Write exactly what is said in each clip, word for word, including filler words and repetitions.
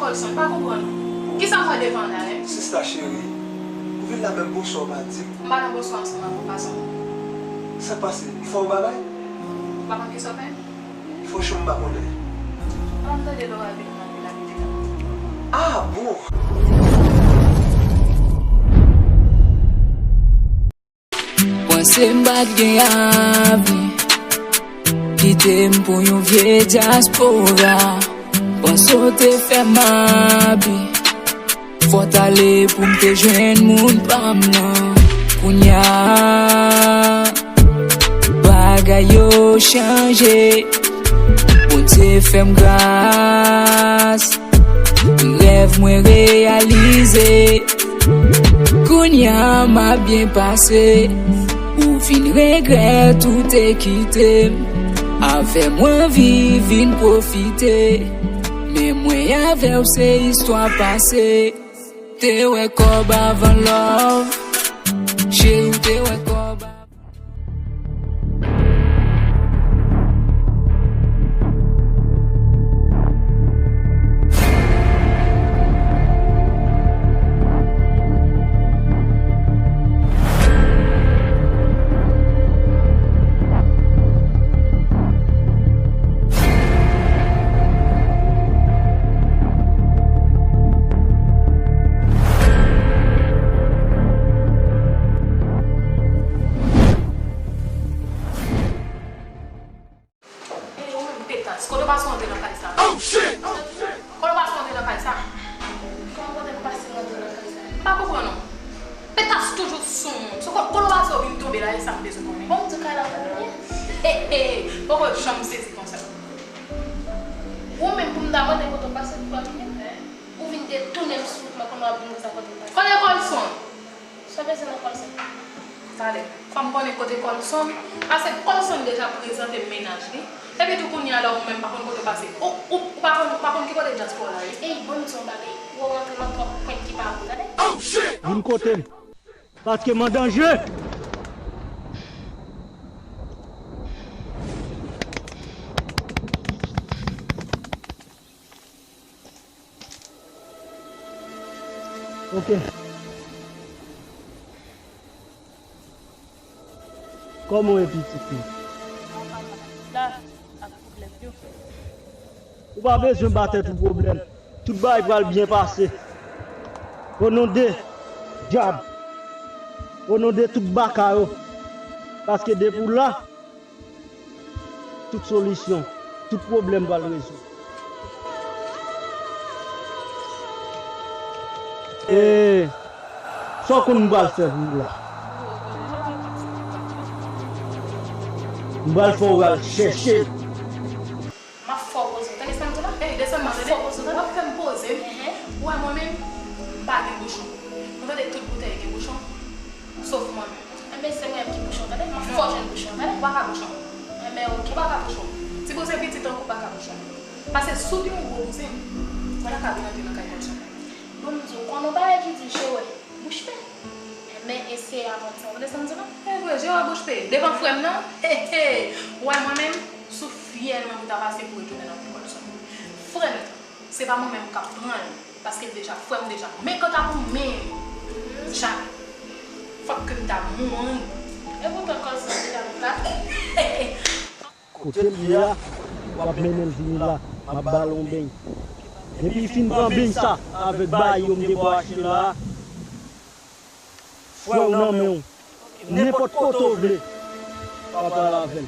Colson, m pa konprann ou. Kisa w fè devan an la menm? Sista cheri, ou vin la menm bonswa ou pa di m. M pa nan bonswa ansanm avè w, gason. Sa k pase? M fè w bagay? Ou pa konn kisa w fè? Franchman, m pa konnen. An, m tande lè w al vini nan vil la, li te la. Ah bon? Panse m pa t gen avni. Kite m pou yon vye dyaspora. Panse w te fè m abi. Fò t ale pou m te jwenn moun pa m nan. Kounya, bagay yo chanje. Bondye fè m gras. Rèv mwen reyalize. Kounya m ap byen pase. Ou vin regrèt ou te kite m. Avè mwen viv vin pwofite. Men mwen avè w se istwa pase. Te wè kòb avan love. Cheri, ou te wè kòb avan. Ey, ou menm, Petas, kote w pase w antre nan kay sa? Kote w pase w antre nan kay sa? Kòman kote m pase m antre nan kay sa? M pa konprann ou. Petas toujou sou moun. Sou ko-, kote w pase w vin tonbe la, e sa m bezwen konnen. Bon, m di w kay la pa byen. He, he, poko janm sezi konsa. Ou menm pou m ta mande kote w pase pou pa byen. Ou vin detounen m sou wout mwen konnen w ap vin konsa kote m pase. Kote Colson? Sa bezwen nan Colson? Talè. Fò m konnen kote Colson. Paske Colson deja prezante m mennaj li. Epi tou kounye a la ou menm pa konn kote w pase. Ou, ou, ou pa konn, ou pa konn ki kote dyaspora ye. Ey, bon, m di yon bagay. Ou rantre nan twòp pwent ki pa bon, tande? Vin kote m. Paske m an danje. Ok. Kòman w ye, pitit mwen? La, ak pwoblèm yo. Ou pa bezwen ba tèt ou pwoblèm. Tout bagay pral byen pase. O non de dyab. O non de tout baka yo. Paske depi w la, tout solisyon, tout pwoblèm pral rezoud. E sa w konn m pral fè pou ou la? M pral fè w al chèche l. M ap fè w poze w. Tande sa m di w la? Ey, desann nan, tande. M ap fè w poze w, tande. W ap fè m poze m. Ou wè mwen menm, m pa gen bouchon. Nou tande tout boutèy gen bouchon. Sof mwen menm. Enben, se mwen menm ki bouchon, tande. M ap fè w jwenn bouchon, tande. Ou pa ka bouchon. Enben, ok. Ou pa ka bouchon. Ti bouzen piti tankou w pa ka bouchon. Paske si w te yon gwo bouzen, mwen ta ka vin antre nan kay Colson. Bon, m di w, konnen yon bagay ki di, je wè, bouch pe. Enben, eseye avan tan. Ou tande sa m di w la? E vre, je wè bouch pe. Devan frè m nan? He, he. Ou wè mwen menm, si w fyèl mwen pou ta pase pou retounen nan kay Colson. Frè m, se pa mwen menm k ap pran l. Paske l deja frè m deja. Men kanta pou mwen, jamè. Fòk ke m ta mouri. E poutan Colson deja nan plas. Kote l ye a, w ap mennen l vini la, m ap ba l yon beny. Depi l fin pran beny sa avèk bagay yo m te pou achte la a, frè w nan men w. Nenpòt kote w vle, w ap al avè l.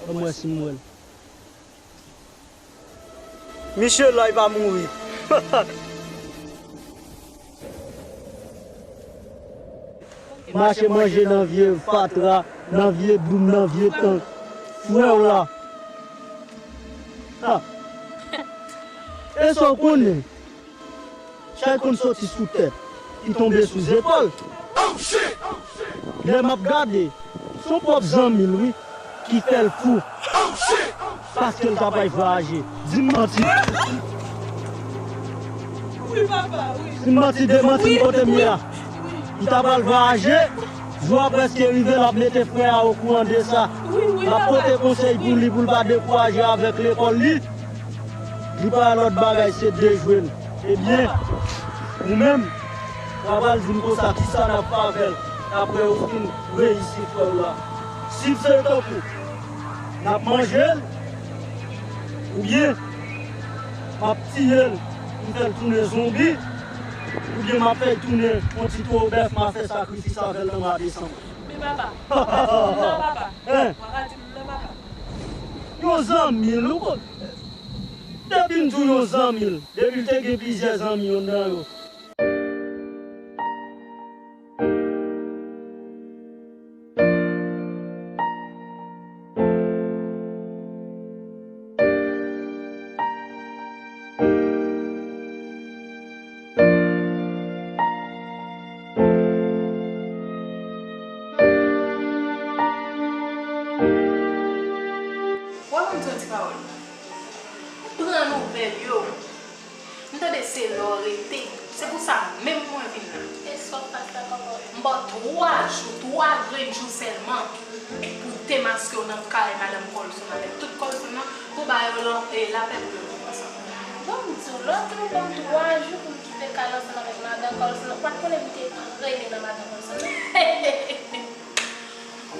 Ban m wè si m wè l. Misye la, li pa mouri. Mache manje nan vye fatra, nan vye doum, nan vye tank. Frè w la. Ha. E sa w konnen? Chay konn soti sou tèt, ki tonbe sou zepòl. Lè m ap gade, se yon pwòp zanmi l, wi, ki fè l fou. Paske l ta pral vwayaje. Di m manti. Wi, papa, wi. Di m manti, demanti m kote m ye a. Li ta pral vwayaje. Jou a prèske rive, l ap mete frè a okouran de sa. Wi, wi, papa. L ap pote konsèy pou li, pou l pa dekouraje avèk lekòl li. Li pa lòt bagay, se dejwe l. Ebyen, ou menm, w a pral di m konsa kisa n ap fè avè l apre ou fin reyisi frè w la. Si se tankou, n ap manje l, oubyen m ap tiye l, m fè l tounen zonbi, oubyen m ap fè l tounen yon ti towo bèf, m a fè sakrifis avè l nan madesanm. Men papa, w a di m non, papa. Hein? W a di m non, papa. Yon zanmi l, ou konn. Depi m di w yon zanmi l, depi l te gen plizyè zanmi, youn nan yo. Wè, ban m di yon ti pawòl. Pran nouvèl yo. M tande se la w rete. Se pou sa menm mwen vin la. E sa w fè sa kòman? M ba w twa jou, twa grenn jou sèlman pou w demaske w nan kay madanm Colson avèk tout Colson nan, pou w ba yo lan-, e, lapè pou yo viv ansanm. Bon, m di w, lè w te ban m twa jou pou m kite kay la ansanm avèk madanm Colson nan, ou pa t konnen pou m te rele nan madanm Colson nan?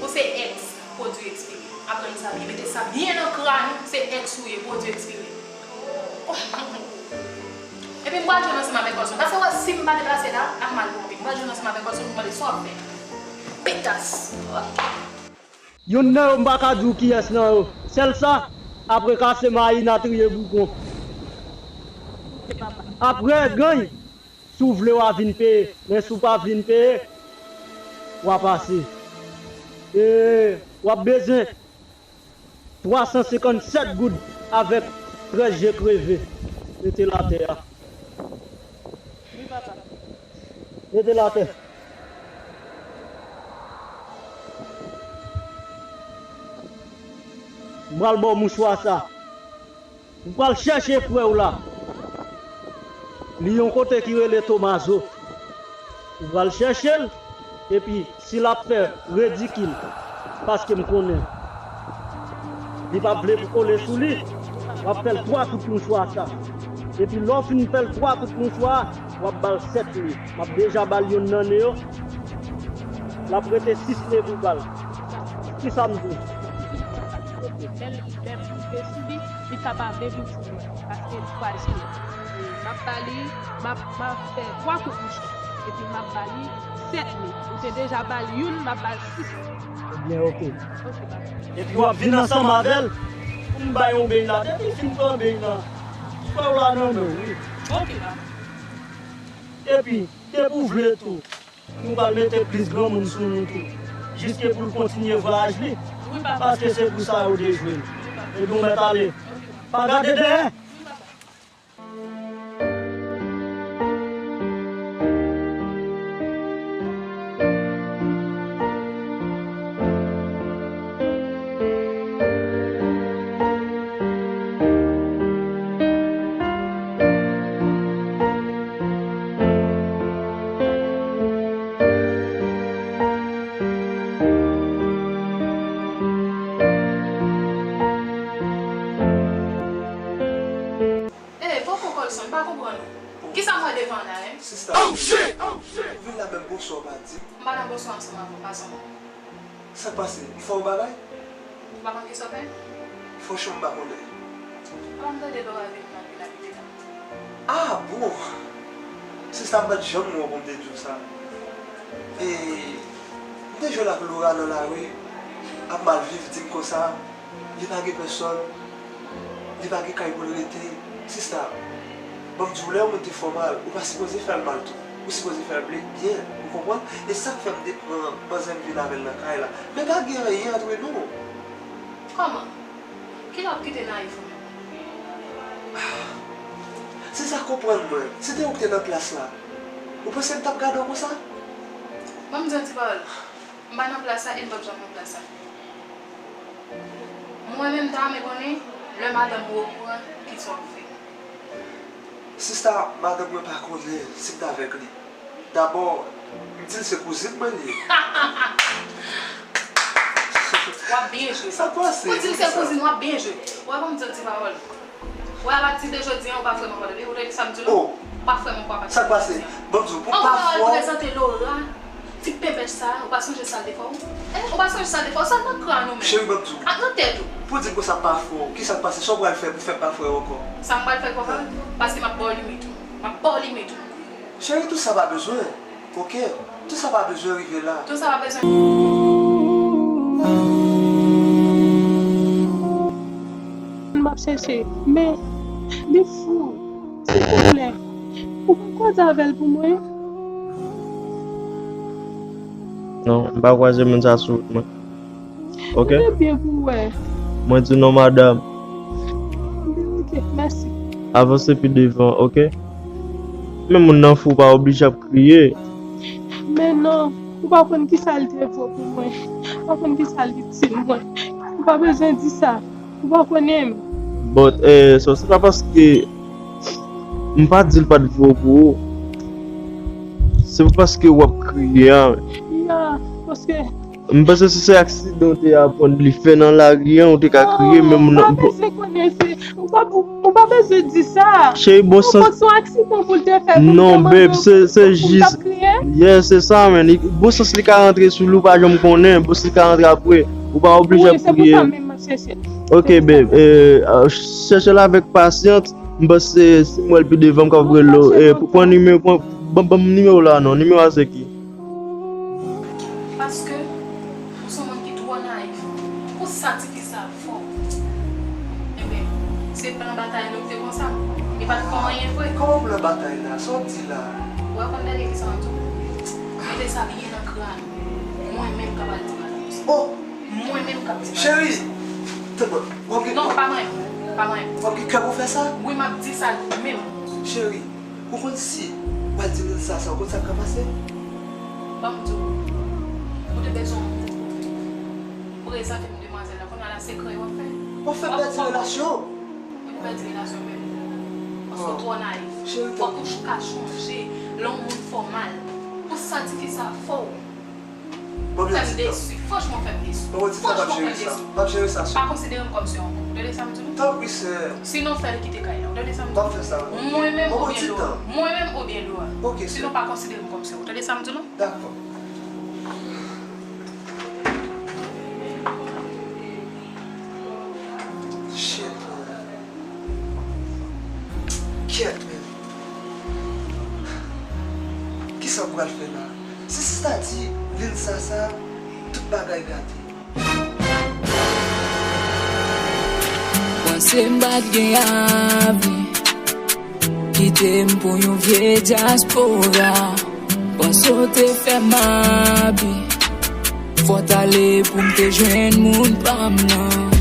Ou se ex, pwodui ekspire. Aprann sa byen, mete sa byen nan kràn ou, se ex ou ye, pwodui ekspire. Epi m pral jwenn ansanm avèk Colson. Paske wè, si m pa deplase la, ap mal pou anpil. M pral jwenn ansanm avèk Colson pou mande sa w ap fè. Petas. Youn nan yo, m pa ka di w kiyès nan yo. Sèl sa, apre kase mayi, n a triye bougon. Apre, ganny. Si w vle, w a vin peye. Men si w pa vin peye, w a pase. E w ap bezwen twa san senkannsèt goud avèk trèz je kreve. Mete l atè a. Wi, papa. Mete l atè. M pral ba w mouchwa sa. Ou pral chèche frè w la. Li yon kote ki rele Tomazo. Ou pral chèche l, epi si l ap fè ridikil, paske m konnen li p ap vle pou kole sou li, w ap fè l twa kout mouchwa sa. Epi lè w fin fè l twa kout mouchwa, w ap ba l sèt ne. M ap deja ba l yonn nan ne yo. L ap rete sis ne pou ba l. Kisa m di w? Lè l, lè m rive sou li, li ka pa menm di mwen, paske li pral jere. E m ap ba li, m ap, m ap fè twa kout mouchwa. Epi m ap ba li sèt ne. Ou te deja ba l youn, m ap ba l sis ne. Ebyen, oke. Oke, papa. Epi w ap vin ansanm avè l pou m bay yon beny la. Depi l fin pran beny la, frè w la nan men w, wi. Oke, papa. Epi, depi w vle tou, nou pral mete plis granmoun sou nou tou, jiske pou l kontinye vwayaj li, paske se pou sa yo dejwe l. Epi w mèt ale. Pa gade dèyè. Ey, poko Colson, m pa konprann ou. Kisa m wè devan an la menm? Sista, ou vin la menm bonswa w pa di m. M pa nan bonswa ansanm avè w, pa sanble. Sa k pase? M fè w bagay? M pa konn kisa w fè. Franchman, m pa konnen. Apa m tande lè w avè m nan vil la pite la. Ah, bon! Sista, m pa t janm wè w pou m te di w sa. E, m te jwenn ak Laura nan lari, ap mal viv, di m konsa, li pa gen pèsòn, li pa gen kay pou l rete. Sista, ban m di w, lè yon moun te fè w mal, ou pa sipoze fè l mal tou. Ou sipoze fè l byen, ou konprann? E sa k fè m te pran manzè m vin avè l nan kay la. Men pa gen anyen antre nou. Kòman? Kilè w ap kite nayif ou menm? Sista, konprann mwen. Si te ou ki te nan plas la, ou panse m t ap gade w konsa? Ban m di yon ti pawòl. M pa nan plas la e m p ap janm nan plas la. Mwen menm, ta renmen konnen lè madanm ou okouran, kisa w ap fè. Sista, madanm mwen pa konnen si m t avèk li. Dabò, m di l se kouzin mwen li ye. W ap byen jwe. Sa k pase? Ou di l se kouzin, w ap byen jwe. Ou wè, ban m di yon ti pawòl. Ou wè, apati de jodi a, ou pa frè m ankò, depi ou tande sa m di w la. Oh, Pa fè m ankò a pati. Sa k pase? Ban m di w, pou pa fè w. An, ou pa al prezante Laura, ti pèpèch sa, ou pa sonje sa l te fè w? Ou pa sonje sa l te fè w? Sa nan kràn ou menm. Cheri, ban m di w. Ak nan tèt ou. Pou di m konsa pa fè w, kisa k pase? Sa w pral fè pou fè m pa fè w ankò? Sa m pral fè konsa? Paske m ap ba w limit ou. M ap ba w limit ou. Cheri, tout sa pa bezwen. Oke? Tout sa pa bezwen rive la. Tout sa pa bezwen. M ap chèche, men li fou. Silvouplè, ou pa kwaze avè l pou mwen? Non, m pa kwaze moun sa sou wout mwen. Oke? Tande byen pou w wè. Mwen di non, madanm. Oke, mèsi. Avanse pi devan, oke? Men moun nan fou, pa oblije ap kriye. Men non, ou pa konn kisa l te vo pou mwen. Ou pa konn kisa l itil mwen. Ou pa bezwen di sa. Ou pa konnen m. But, eh, so, se pa paske m pa di l pa t vo pou ou. Se pa paske w ap kriye a. Ya, paske M panse si se aksidan w te aprann li fè nan lari an, ou te ka kriye, men moun nan. Ou pa bezwen konnen se, ou pa, ou, ou pa bezwen di sa. Cheri, bon sans. Fòk se yon aksidan pou l te fè pou m te mande w pou m t ap kriye. Non, babe, se, se jis. Yeah, se sa, man. Li, bon sans li ka rantre sou li, ou pa janm konnen. Bon sans li ka rantre apre. Ou pa oblije ap kriye. Wi, se pou sa menm m ap chèche l. Ok, babe. Eh, ah, chèche l avèk pasyans. M panse si m wè l pi devan, m kapab rele w. Eh, pou pran nimewo, pran, ban, ban m nimewo la, non. Nimewo a se ki? Paske ou se yon moun ki twò nayif. Pou sa tifi sa fè w. Ebyen, se plan batay nou te konsa. Li pa t fè anyen vre. Kòman plan batay la? Sa w ap di la? Ou pa konn dènye kisa m ap di w? Mete sa byen nan kràn ou. Mwen menm k ap al di madanm sa. Oh! Mwen menm k ap di madanm sa. Cheri! Tande, w ap gen. Non, pa mwen. Pa mwen. W ap gen kè pou fè sa? Wi, m ap di sa menm. Cheri, ou konn si w al di Lil sa sa, ou konn sa k ka pase? Ban m di w, ou te bezwen yon moun pou prezante m demwazèl la, kounye a la se kreye w ap fè. W ap fè m pèdi relasyon. Ou pèdi relasyon menm. Paske w twò nayif. Cheri, fòk ou ka chonje lè yon moun fè w mal. Pou sa tifi sa fè w. Fè m desi. Franchman, fè m desi. Franchman, fè m desi. Pa konsidere m kòm sè w ankò. Ou tande sa m di w? Tanpri, sè. Sinon, fè l kite kay la. Ou tande sa m di w? Mwen menm oubyen Laura. Mwen menm oubyen Laura. Sinon, pa konsidere m kòm sè w. Ou tande sa m di w, non? Dakò. Shit, man. Kyèt, man. Kisa m pral fè la? Si sista di Lil sa sa, tout bagay gate. Panse m pa t gen avi. Kite m pou yon vye dyaspora. Panse w te fè m abi. Fò w t ale pou m te jwenn moun pa m nan.